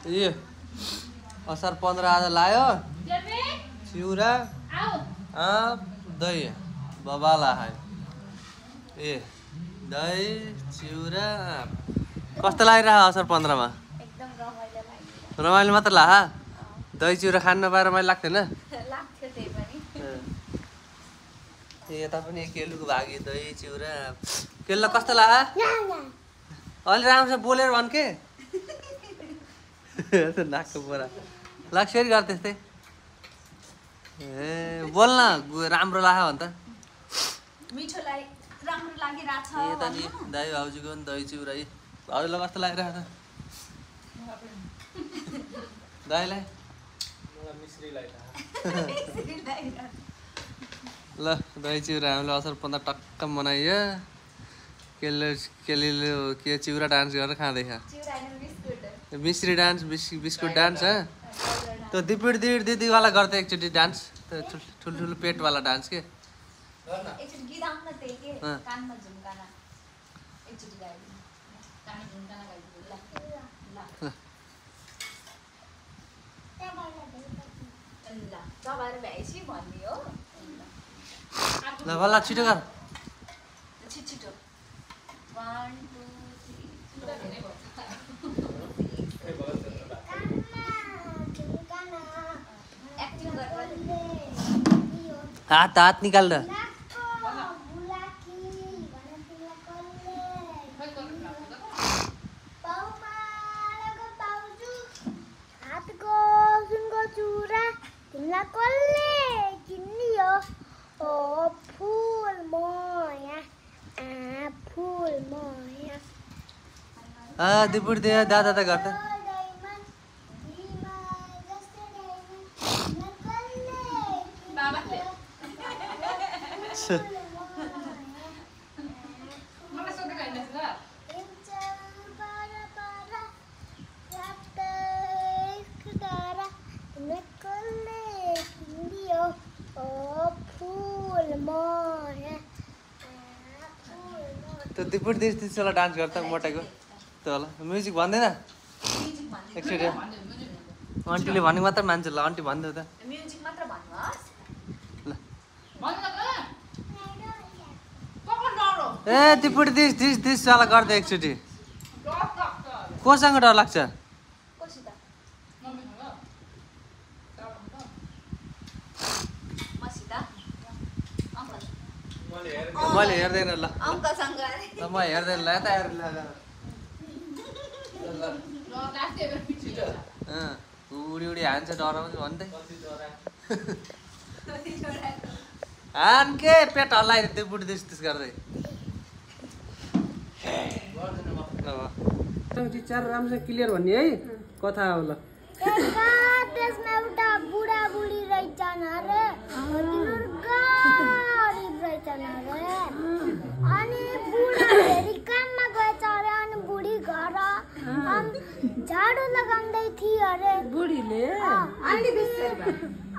ए असार 15 आज लायो चिउरा दही बबाला है ए दही चिउरा कस्तो लागिरह असार 15 मा एकदम रमाइलो लाग्यो रमाइलो मात्र ला दही चिउरा खान नपाएर रमाइलो लाग्थेन लाग्थ्यो त्यही पनि यता पनि केलुको भागी दही चिउरा केलुलाई कस्तो ला अलि राम्रोसँग बोलेर भन् के नाकको बोरा लाग्छ फेरि गर त्यस्तै ए बोल्न राम्रो लाग्यो भने त मिठो राम्रो लागिरहेछ यता नि दाइ भाउजूको पनि दही चिउरा भाउजूलाई कस्तो लागिरहेको छ दाइलाई ल दही चिउरा हामीले असार 15 टक्क मनाइयो केलीले के चिउरा डान्स गरेर खाँदैछ मिश्री डान्स बिस्कुट डान्स त्यो दिपिड दिदीवाला गर्छ एकचोटि डान्स ठुल्ठुलो पेटवाला डान्स के ल बल्ल छिटो गर छिटो 1 2 3 हात निकाल र दिपुर दे दादा त गर्छ त्यो दिपुर त्यसवाला डान्स गर्छ मोटेको त्यो होला म्युजिक भन्दैन एकचोटि आन्टीले भनेको मात्र मान्छ ल आन्टी भन्दै त म्युजिक मात्र भन्नुहोस् ल ए दिपुर दिसवाला गर्दै एकचोटि कोसँग डर लाग्छ मैले हेर्दैन ल म हेर्दैन ल यता हेर उडी हान्छ डराउँछ भन्दै हान के पेट हल्लाएर त्यो बुढी त्यस गर्दै टिचर राम्रोसँग क्लियर भन्ने है कथा हो ल त्यसमा एउटा बुढा बुढी रहेछन् अरे गरिब रहेछन् अरे अनि बुढा फेरि काममा गएछ अरे अनि बुढी घर झाडु लगाउँदै थियो अरे बुढीले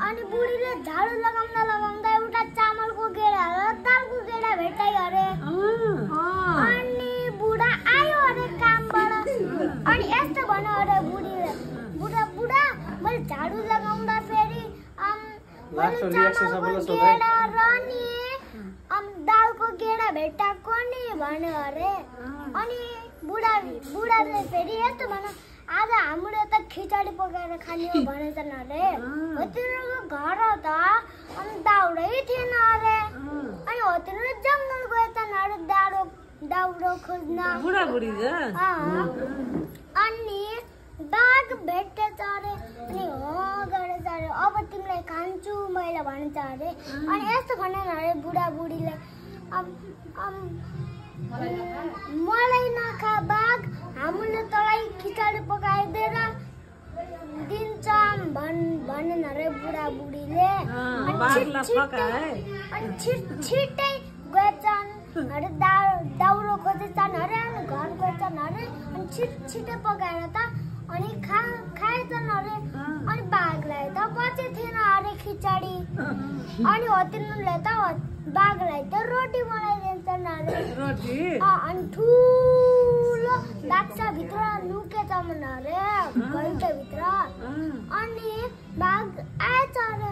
अनि बुढीले झाडु लगाउँदा एउटा चामलको गेडा र दालको गेडा भेटायो अरे अनि बुढा आयो अरे कामबाट अनि यस्तो भन्यो अरे बुढीले बुढा मैले झाडु लगाउँदा फेरि गेडा र नि दालको गेडा भेटाएको नि भन्यो अरे अनि बुढाले फेरि यस्तो भन्यो आज हाम्रो त खिचडी पकाएर खाने हो भनेछन् अरे तिनीहरूको घर त अनि दाउरै थिएन अरे अनि हो तिनीहरू जङ्गल गएछन् अरे दाउरो खोज्न बुढाबुढी अनि बाघ भेटेछ अरे अनि हो गरेछ अरे अब तिमीलाई खान्छु मैले भन्छ अरे अनि यस्तो भनेन अरे बुढाबुढीले मलाई नखा बाघ हामीले तँलाई खिचडी पकाइदिएर दिन्छौँ भनेन अरे बुढाबुढीले अनि छिट्टै गएछन् अरे दाउरो खोजेछन् अरे अनि घर गएछन् अरे अनि छिट्टै पकाएर त अनि खाएछन् अरे अनि बाघलाई त पछि थिएन अरे खिचडी अनि हो तिनीहरूले त बाघलाई त रोटी बनाइदिन्छ खान्छन् अरे रोटी अनि ठुलो बाक्साभित्र लुकेछ मन अरे घैटाभित्र अनि बाघ आएछ अरे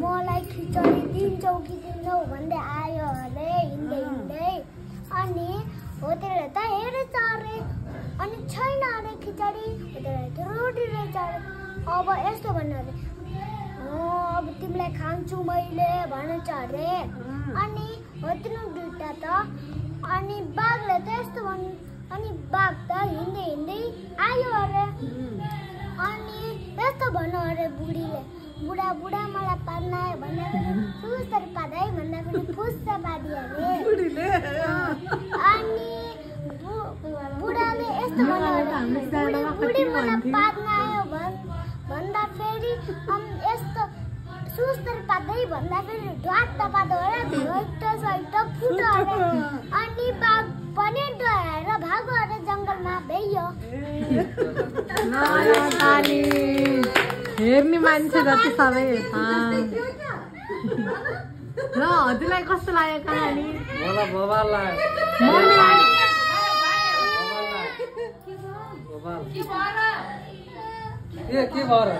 मलाई खिचडी दिन्छौ कि दिन्छौ भन्दै आयो अरे हिँड्दै हिँड्दै अनि होटेल त हेरेछ अरे अनि छैन अरे खिचडी होटेल रोटी रहेछ अरे अब यस्तो भन्नु अरे अब तिमीलाई खान्छु मैले भनेछ अरे अनि होटेल दुईटा त अनि बाघले त यस्तो भन्नु अनि बाघ त हिँड्दै हिँड्दै आयो अरे अनि यस्तो भन्नु अरे बुढीले बुढा बुढा मलाई पार्न आयो भन्दाखेरि सुस्तरी पार्दै भन्दाखेरि फुस्स पारिदियो अरे बुढीले अनि बुढाले यस्तो भन्नु अरे बुढी मलाई पार्न आयो भन्दाखेरि यस्तो सुस्तरी पार्दै भन्दाखेरि ढ्वाट्ट पार्दो अरे घैट सैट फुट्यो अरे अनि बाघ पनि डराएर भागो अरे जङ्गलमा भ्याइयो हेर्ने मान्छे जति सबै ल हजुरलाई कस्तो लाग्यो कहानी मलाई बवाल लाग्यो के भएर के भएर